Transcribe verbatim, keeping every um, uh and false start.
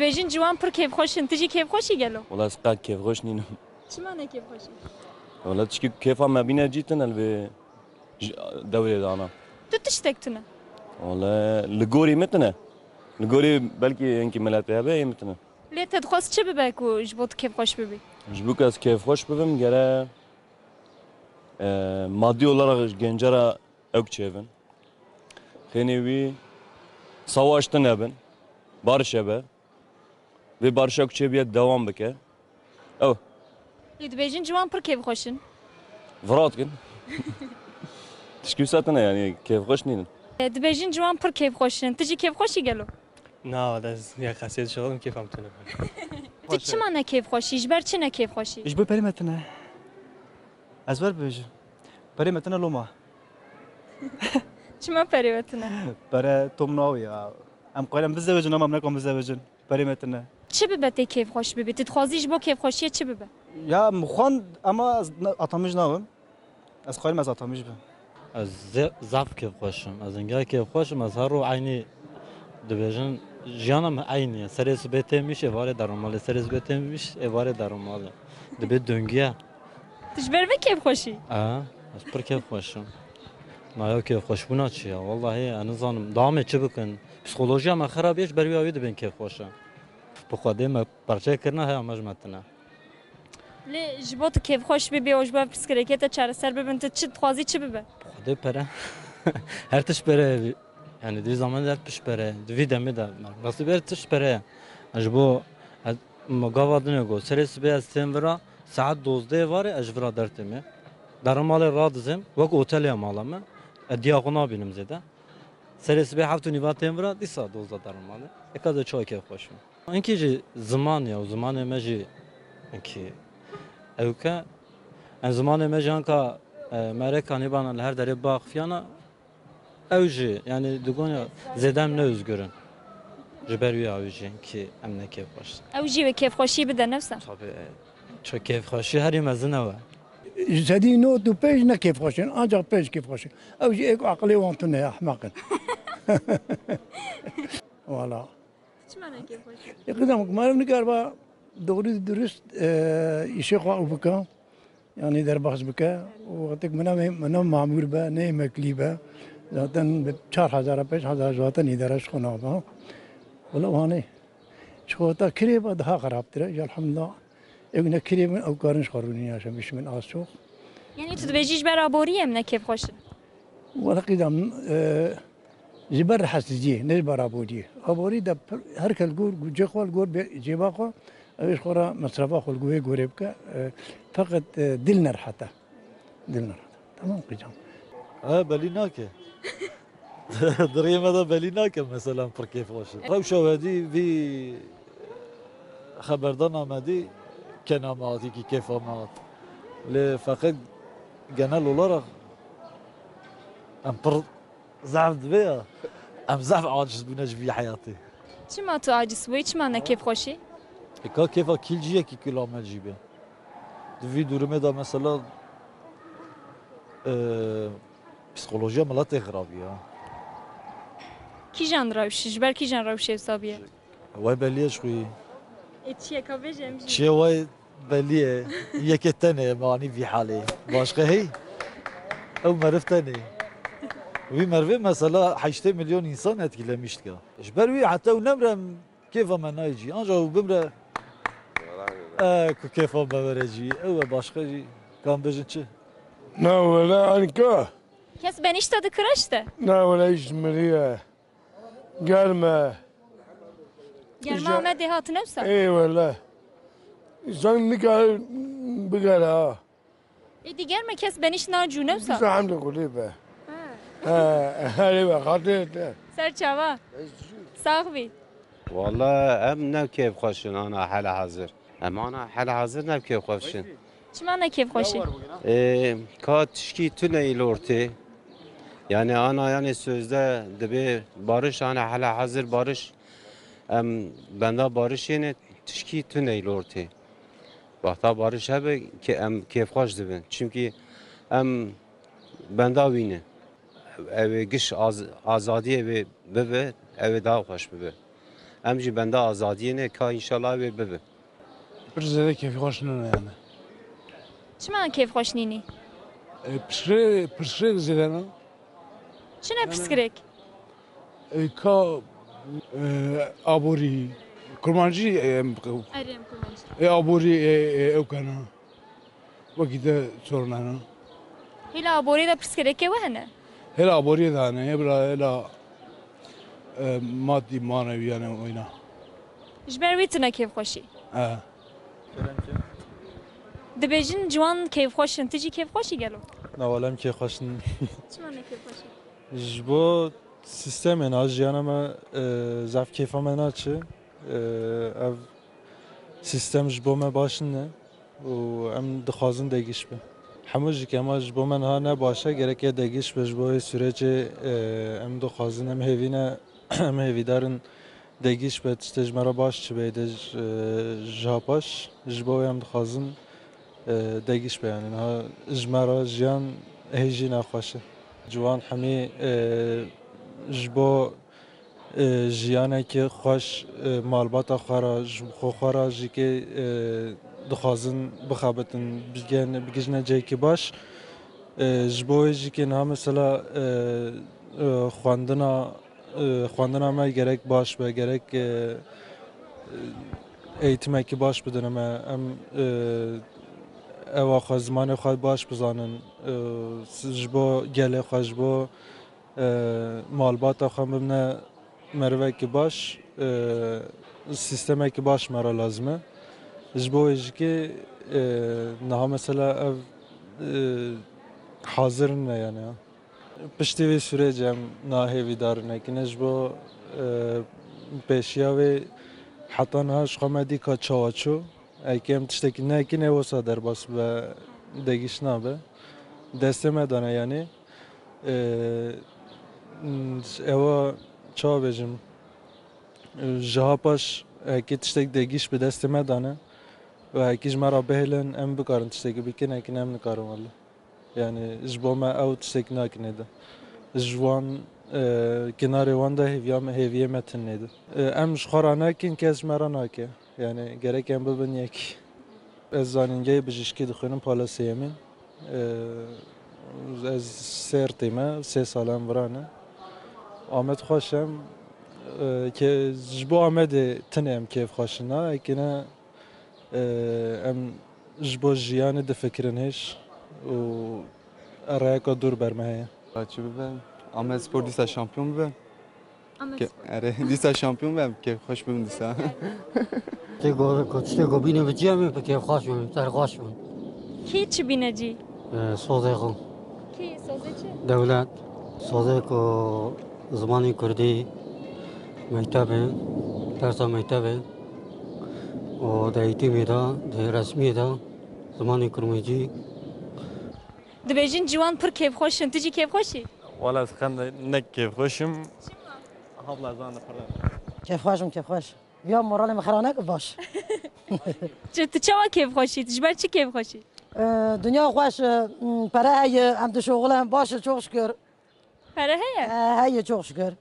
Bêjin ciwan pir kêfxweş in. Tu jî kêfxweş î gelo? Wala ez qet kêfxweş nînim. Çima ne kêfxweş î? Wala tişkî kêfa me bîne cî tune li vê ji-, dewrê de ana. Tu tiştek tune? Wala li gorî min tune. Li gorî belkî hinkî miletê hebe, ê min tune. Lê te dixwest çi bibe ku ji bo tu kêfxweş bibî? Ji bo ku ez kêfxweş bibim, gere, e, madî olarak ji genca re ew çêbin. Xênê wî sawaş tune bin. Bariş hebe. Vê barişa ku çêbûye dewam bike. Ew. Lê dibêjin ciwan pir kêfxweş in. Vira dikin. Tişkî wisa tune, yanî kêfxweş nînin. E, dibêjin ciwan pir kêfxweş in. Tu jî kêfxweş î gelo? Na, wala ez ya qesê dişixulim, kêfa min tune. Tu çima ne kêfxweş î? Ji ber çi ne kêfxweş î? Ji bo perê me tune. Ez wer bibêjim. Perê me tune loma. Çima perê we tune? Pere tom nawe ya. Em qeylem bizewicin ama em nekan bizewicin. Perê me tune. Çi bibe tê kêfxweş bibî? Tu dixwazî ji bo kêfxweşiyê çi bibe? Ya, min xwend, ama ez ne-, atamij nabim. Ez xwayim ez atamij bim. Ez ze-, zaf kêfxweş im. Ez hingê kêfxweş im. Ez her roj eynî dibêjin, jiyana min eynî ye. Serê sibê têm îş, êvarê derim malê. Serê sibê têm îş, êvarê derim malê. Dibê döngüye. Tu ji ber vê kêfxweş î? E, ez pir kêfxweş im. Naya kêfxweşbûna çi ya? Wellahî, ez nizanim. Dawamê çi bikin? Psîkolojiya me xerab e, ji ber wî awî dibên kêfxweş e. Bi Xwedê me perçe kirine, heya me ji me tune. Lê ji bo tu kêfxweş bibî û ji bo pirsgirêkê te çareser bibin, tu çi dixwazî, çi bibe? Bi Xwedê pere. Her tişt pere ye. Yani di vî zamanê de her tişt pere ye. Di vî demê de. Nasîb her tişt pere ye. Ji bo ez, me gava dinê got. Serê sibê ez têm vira, saet dozdeh varê ez ji vira dertêm ê. Derim malê radizêm, wek otelê ya mala me. Ez diya xwe nabînim zêde. Serê sibê heft û nîva têm vira, dîsa dozda derim malê. Eka de çawa kêfxweş im. Hinkî jî ziman ya, û zimanê me jî hinkî ewke. Em zimanê me jî anka, e, mereka nêbana li her derê biaxifiyana, ew jî, yani, digon ya, zêde em ne özgür in. Ji ber wî ew jî hinkî em ne kêfxweş in. Ew jî wê kêfxweşî bide, ne wisa? Tabii, e, ço kêfxweşî herî mezin ew e. Ji sedî nod û pênc ne kêfxweş in, ancak pênc kêfxweş in. Ew jî êk aqilê wan tune ye, ehmeq in. Wala. Çima ne kêfxweş e? E, qizem, meriv nikariba doğru dürüst, e, îşê xwe ew bike, yanî derbas bike. Û wextek min ne, min ne mamûr be, ne emeklî be. Zaten bi çar hezar, pênc hezar zaten îdare ji xwe nabe. Wala wane. Ji xwe ta kirê be daha xerabtir e. Ya elhamdulillah. Ew ne kirê min, ew karin ji xwe rûnî yaşam, îş min az çok. Yani tu dibêjî ji ber aboriyê em ne kêfxweş in? Wala qîdam, e, ji ber rehetsiziyê, ne ji ber aboriyê. Aborî de pir, her kes li gor, cê xwe li gor bê-, cêba xwe, ew ê ji xwe re mesrefa xwe li gor wê gorê bike. E, feqet, e, dil nerehet e. Dil nerehet e. Tamam qîdam. E, belî nake. Di rêya me de belî nake, mesela, em pir kêfxweş in. Rewşa wedî vî xeberdana me dî kena me hatî kî kêfa me hat. Lê feqet genel olarak em pir zehf dibe ya. Em zehf aciz bûne ji vî heyatê. Çima tu aciz bûyî? Çima ne kêfxweşî? E, ka kêfa kîl ciyekî kila me jî be. Di vî durumê de mesela, e, psîkolojiya miletê xirabî ya. Kîjan rewş, ji ber kîjan rewşê wisa bûye? Wey belî ye ji xwe. Ê çi ye, ka bêje em jî. Çi ye wey belî ye. Yekê tenê ye, me anî vî halê. Başqa hey. Ew meriv tenê. Wî merivê mesela heştê milyon însan etkilemiş dike. Ji ber wî heta ew nemre em Kêfa me nayê cî. Anca û bimre. E, ku kêfa me were cî. Ew e başqa jî. Kan bêjin çi? Na wele anka. Kes benîşte di kireç de? Na wele îş miriye. Germe. Germa Amedê hat newsa? Ê wele. Zan nikare bigere ha. Ê, dî germe kes benîş nacû, ne wisa? Bize hemle kulê be. Ha. Ha, herê be, xatê te. Ser çava. Sax bî. Wala em ne kêfxweş in ana hele hazir. Em ana hele hazir ne kêfxweş in. Çima ne kêfxweş î? Ê, ka tişkî tune î li ortê. Yani ana yani sözde dibê barış, ana hele hazir barış. Em benda barişê ne tişkî tune î li ortê. Wexta bariş hebe ke em kêfxweş dibin. Çimkî em benda wî ne. Ew ê giş az-, azadiyê wê bibe, ew ê daha xweş bibe. Em jî benda azadiyê ne ka înşallah wê bibe. Pir zêde kêfxweş nîne yani. Çima kêfxweş nînî? E, pirsgirê, pirsgirêk zêde ne. Çi ne pirsgirêk? E, ka e, aborî, kurmancî e, em, Erê em kurmancî. e, aborî e, e, ew kena. Wekî de sorunana. Hêla aborî de pirsgirêkê we hene? Hêla aboriyê de hene, hêla, hêla e, madî manewî yani oyna. Ji ber wî tune kêfxweşî. E. Dibêjin ciwan kêfxweş in, tu jî kêfxweş î gelo? Na wala em kêfxweş in. Çima ne kêfxweş î? Ji bo sîstemê na jiyana me e, zaf kêfa me naçe. E, ev sîstem ji bo me baş nîne û em dixwazin degîş be. Hemû jî kema ji bo me niha ne baş e, gerek e degîş be. Ji bo wê sûrecê e, em dixwazin, em hêvî ne, em hêvîdar in degîş be, tiştê ji me re baş çi be, de ji, e, ji ha paş. Ji bo wê em dixwazin e, degîş be. Yani niha ji me re jiyan hê jî nexweş e. Ciwan hemî e, ji bo e, jiyanekî xweş e, malbata xwe re, ji xwe xwe re jî kê e, dixwazin bixebitin, bigihne-, bigihîjine cihekî baş. E, ji bo wê jî kê niha mesela e, e, xwendina e, xwendina me gerek baş be, gerek e, e, eğitimekî baş bidin me. Em e, ewa xwe, zimanê xwe baş bizanin. E, s- ji bo gelê xwe, ji bo e, malbata xwe bibine merivekî baş, e, sîstemekî baş me re lazim e. Ji bo wê jî kê e, niha mesela ev e, hazir ne yani. Piştî vê sûrecê em nahêvî darinekî ne ji bo e, pêşiya wê heta niha ji xwe me dî ka çawa çû. Eke em tiştekî nekî ne wisa derbas be degîş nabe. Destê me dane yanî. E, ewa çawa bêjim? Ji ha paş hekî tiştek degîş bi destê me dane û hekî ji me re bihêlin em bikarin tiştekî bikin, hekî ne em nikarin wele. Yani ji bo me ew tiştek nakin êde. Ji wan e, kinarê wan de hêviya me, hêviyê me tune êde. E, em ji xwe re nekin, kes ji me re nake. Yani gerek em bibin yek. Ez zanîngehê bijîşkî dixwînim pala sêyemîn. E, ez sêrtî me, sê sal em vira ne. Amed xweş em. E, ke, ji bo Amedê tune em kêfxweş in, ha, ekî ne Ee, em ji bo jiyanê difikirin hêj û rêyeka dûr ber me heye. Çi bibe? Amedspor dîsa şampiyon bibe. Ke- Erê, dîsa şampiyon bibe, em kêfxweş bibin dîsa. Tê go-, ko tiştê ku bîne bi cî em ê bi kêfxweş bibin, serxweş bibin. Kî çi bîne cî? Ee, sozê xwe. Kî sozê çi? Dewlet. Sozê ku zimanê kurdî, mektebê, dersa mektebê û di eğitimê de, di resmiyê de zimanê kurmancî. Dibêjin ciwan pir kêfxweş in, tu jî kêfxweş î? Wala ez qend ne kêfxweş im. Çima? Habla zan pir. Kêfxweş im, kêfxweş. Ya moralê min xera neke baş. Çi, tu çawa kêfxweş î? Tu ji ber çi kêfxweş î? Ee, dinya xweş e, m, pere heye, em dişoxilin, baş e, çok şükür. Pere heye? Ee, heye, çok şükür.